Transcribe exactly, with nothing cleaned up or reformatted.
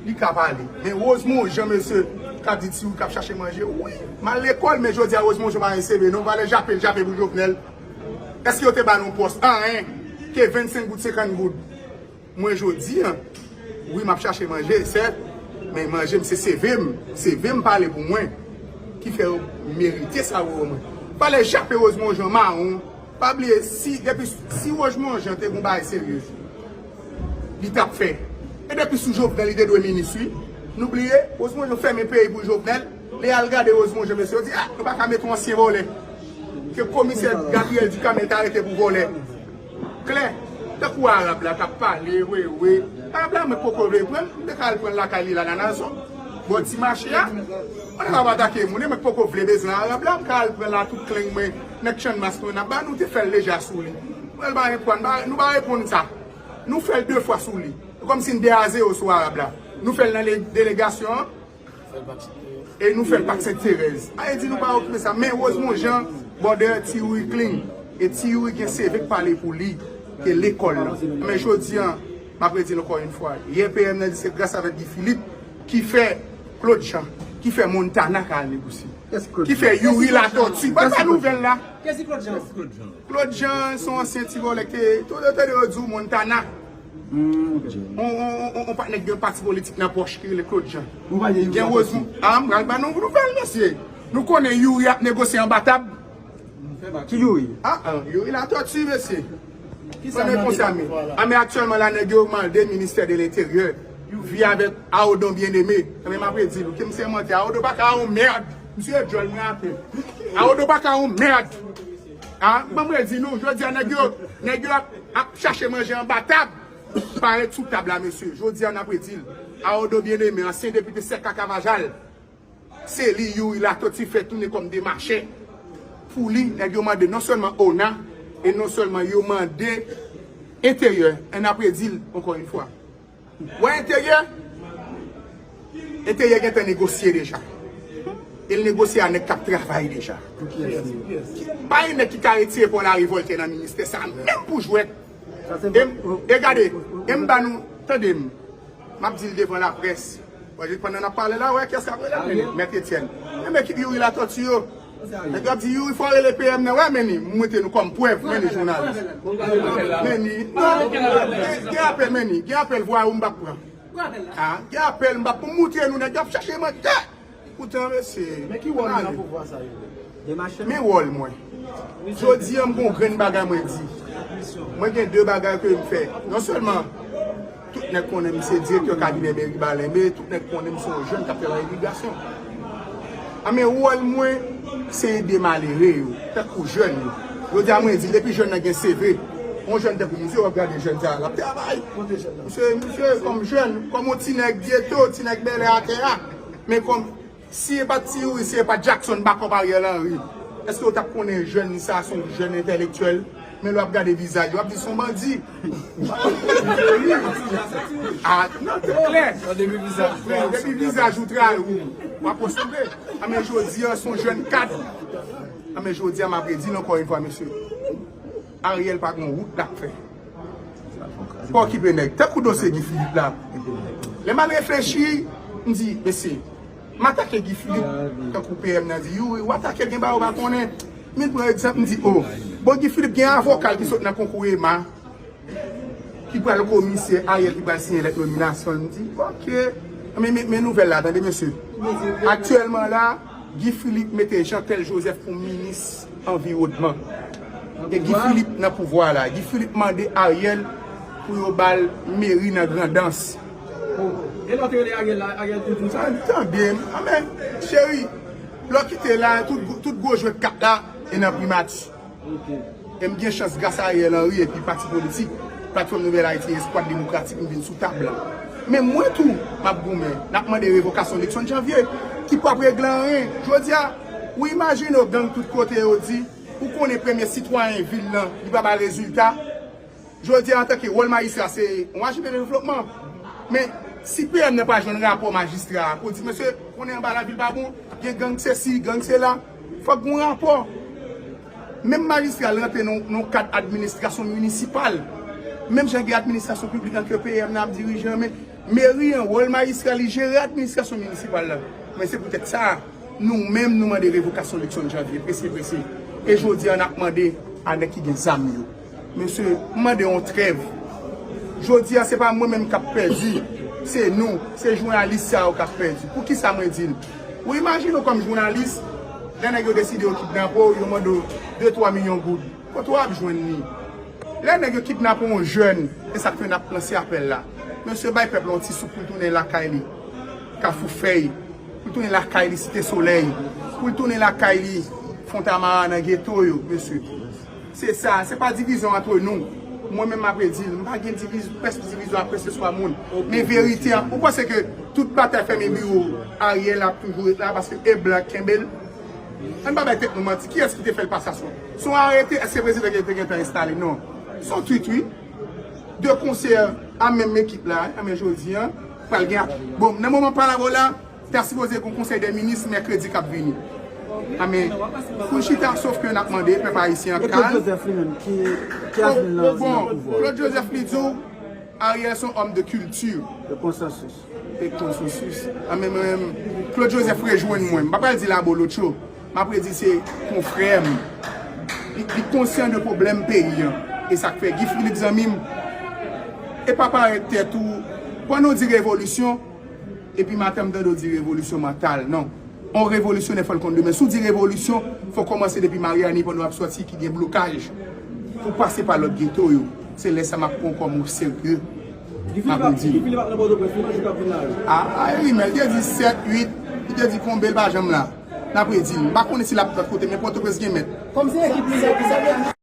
Li ka pale. Men Rosemond Jean, mesye, k ap di Ti Youri k ap chache manje. Wi, m al lekòl, men jodi a Rosemond Jean pa gen C V non. Valè jape l jape pou Jovenel. Èske yo te ba nou pòs? Anyen. Ke vennsenk goud, senkant goud. Mwen jodi a, wi, m ap chache manje, sèt, men manje m se C V m. C V m pale pou mwen. Ki fè yo merite sa yo ban mwen. Valè jape Rosemond Jean mawon. Pa bliye, si, depi, si Rosemond Jean te gon bagay serye, li t ap fè. E depi sou Jovenel, li te dwe minis, wi. Nou bliye, Rosemond Jean fèmen peyi pou Jovenel. Lè y al gade Rosemond Jean, mesye, yo di, ah, nou pa ka mete yon ansyen vòlè. Ke komisè Gabriel Ducamel ta rete pou vòlè. Klè, tankou Arab la k ap pale, wi, wi. Arab la, mwen poko vle pran, m te ka al pran l lakay li la nan Nazon. Bò ti mache a, mwen pa atake moun, mwen poko vle bezwen Arab la, m ka al pran la tout kleng mwen, nèg Channmas mwen, n ap ba nou te fè l deja sou li. Mwen pa reponn, nou pa reponn sa. Nou fè l de fwa sou li. Kòmsi n de a zewo sou Arab la. Nou fè l nan le- delegasyon an. E nou fè l Pak Sent Terèz. A, e di nou pa okipe sa. Men Rosemond Jean, bòdè Ti Youri clean. E Ti Youri gen C V k pale pou li, ke lekòl lan. Men jodi a, m ap redi l ankò yon fwa. Yè P M nan di se gras avèk Guy Philippe ki fè Claude Jean, ki fè Montana ka al negosye. Ki fè Youri Latortue. Ban m ba nouvèl la. Claude Jean se yon ansyen ti vòlè ki te, tout yo tande yo di w Montana. On, on, on, on pa nèg gen pati politik nan pòch ki rele Claude Jean. Gen Rosemond, ah, m pral ban nou nouvèl, mesye. Nou konnen Youri ap negosye anba tab. Ki Youri? Ah, ah, Youri Latortue, mesye. Mwen konsa, men. Ah, men aktyèlman la, nèg yo mande ministè de lenteryè. Yo vi avèk Aodon Bien-Aimé. Men m ap redi nou, ke m sèmante, Aodon pa ka yon mèd. Misye djòl, mwen apèl. Aodon pa ka yon mèd. Ah, ban m redi nou, jodi a, nèg yo, nèg yo ap, ap chache manje anba tab. Parèt sou tab la, mesye. Jodi a, n ap redi l. Aodon Bien-Aimé, ansyen depite sèk Kaka Vajal. Se li Youri Latortue fè tounen kòm demachè. Pou li, nèg yo mande non sèlman ona, e non sèlman yo mande enteryè. E n ap redi l ankò yon fwa. Wè enteryè? Enteryè gentan negosye deja. E l negosye a nèg k ap travay deja. Pa yon nèg ki ka retire pa w la revòlte nan ministè sa, menm pou jwèt. E, e gade, e m ba nou, tande m. M ap di l devan laprès. Pandan n ap pale la, wè kiyès k ap rele m, Mèt Etienne. Menm ekip Youri Latortue yo. Nèg yo ap di Youri fò rele P M nan, wè men li, m mete nou kòm prèv, men li jounalis. Men li, non, gen, gen apèl, men li, gen apèl vwa ou m p ap pran. Ah, gen apèl m p ap pou moutre nou, nèg yo ap chache manje. Poutan, mesye. Men ki wòl li nan pouvwa sa yo? Men wòl mwen. Jodi a, m gon grenn bagay mwen di. Mwen gen de bagay ke m fè. Non sèlman, tout nèg konnen m se direktè kabinè Meri Balen, men tout nèg konnen m se yon jèn k ap travay imigrasyon. A, men wòl mwen, se ede malere yo, tankou jèn yo. Jodi a, mwen di, depi jèn nan gen C V, yon jèn tankou misye, w ap gade jèn sa a, l ap travay. Misye, misye, kòm jèn, kòm yon ti nèg geto, ti nèg bèlè atè a. Men kòm, si e pa t Ti Youri, si e pa t Jackson Backup Ariel Henry, èske w t ap konnen jèn sa a se yon jèn entèlektyèl? Men lè w ap gade vizaj, w ap di se yon bandi. Ah, non, trè klè. Depi vizaj ou trè, w ap resanble. A, men jodi a, se yon jèn kad. A, men jodi a, m ap redi l ankò yon fwa, mesye. Ariel pa gen wout l ap fè. Pa okipe nèg. Tankou dosye Guy Philippe la. Lè m al reflechi, m di, mesye, m atake Guy Philippe, tankou P M nan di, Youri, w atake l, gen bagay ou pa konnen. Men pran egzanp, m di, oh, bon, Guy Philippe gen avoka l ki sot nan konkou ema, ki pral komisè, Ariel ki pral siyen lèt nominasyon l. M di, oke. Men, men, men nouvèl la, tande, mesye. Aktyèlman la, Guy Philippe mete Jeantel Joseph pou minis anviwònman. E Guy Philippe nan pouvwa la. Guy Philippe mande Ariel pou yo ba l meri nan Grandans. E lè w te rele Ariel la, Ariel te di w sa? Tande, tande m. Anben, cheri, lè w kite la, tout, tout gwo jwèt kat la, e nan primati. E m gen chans, gras a Ariel Henry epi pati politik, Platfòm Nouvèl Ayiti, Eskwad Demokratik, m vin sou tab lan. Men mwen tou, m ap goumen, n ap mande revokasyon Luckson Janvier, ki p ap regle anyen. Jodi a, ou imajine w gang tout kote yo di, ou konnen premye sitwayen vil lan, li pa bay rezilta. Jodi a, antanke wòl majistra, se yon ajan de devlopman. Men, si P M nan pa jwenn rapò majistra a, pou di, mesye, konnen anba lavil pa bon, gen gang sesi, gang sela, fòk gen yon rapò. Menm majistra al rantre nan, nan kad administrasyon minisipal. Menm jan gen administrasyon piblik lan ke P M nan ap dirije an, men Meri an wòl majistra, li jere administrasyon minisipal la. Men se poutèt sa, nou menm, nou mande revokasyon Luckson Janvier, prese, prese. E jodi a, n ap mande a nèg ki gen zam yo. Mesye, m mande yon trèv. Jodi a, se pa mwen menm k ap pèdi, se nou, se jounalis sa yo k ap pèdi. Poukisa mwen di l? Ou imajine w kòm jounalis, lè nèg yo deside yo kidnape w, yo mande w de twa milyon goud. Kote w ap jwenn li? Lè nèg yo kidnape yon jèn, e sa k fè n ap lanse apèl la. Mesye, bay pèp la yon ti soup pou l tounen lakay li, Kafou Fèy, pou l tounen lakay li, Site Solèy, pou l tounen lakay li, Fontamara, nan geto yo, mesye. Se sa, se pa divizyon antre nou. Mwen menm m ap redi l, m pa gen diviz-, pès divizyon antre se swa moun. Men verite an, ou panse ke tout batay fèmen biwo Ariel ap toujou ret la paske e blan k kenbe l? Ann pa bay tèt nou manti. Kiyès ki te fè l pase a? Se yon, se yon arete, èske prezidan ki te gentan enstale? Non. Se yon tweet, wi. De konsè a menm ekip la, anben jodi a, pral gen. Bon, nan moman pale avè w la, ta sipoze gen yon konsèy dè minis mèkredi k ap vini. Anben, pou n chita, sof ke n ap mande pèp ayisyen an kalm. E Claude Joseph li menm, ki, ki avni l nan, nan pouvwa? Bon, Claude Joseph li di w, Ariel se yon òm de kilti. De konsansis. E konsansis. Anben, mwen menm, Claude Joseph rejwenn mwen. M pa pral di l abolotcho. M ap redi se konfrè m. Li, li konsyan de pwoblèm peyi an. E sa k fè Guy Philippe zanmi m. E pa parèt tèt ou, pandan w di revolisyon, epi maten m tande w di revolisyon mantal. Non. On revolisyonè fò l konn demen. Si w di revolisyon, fò w kòmanse depi Mariani pandan w ap sòti ki gen blokaj. Pou pase pa lòt geto yo. Se lè sa m ap pran w kòm ou serye. M ap di. Guy Philippe ap nan Pòtoprens, li manje k ap vin la yo. A, a, wi, men l te di sèt, uit, li te di konbe, l pa janm la. N ap redi l. M pa konnen si l ap lòt kote, men Pòtoprens gen mèt. Kòm se ekip li, sa, sa,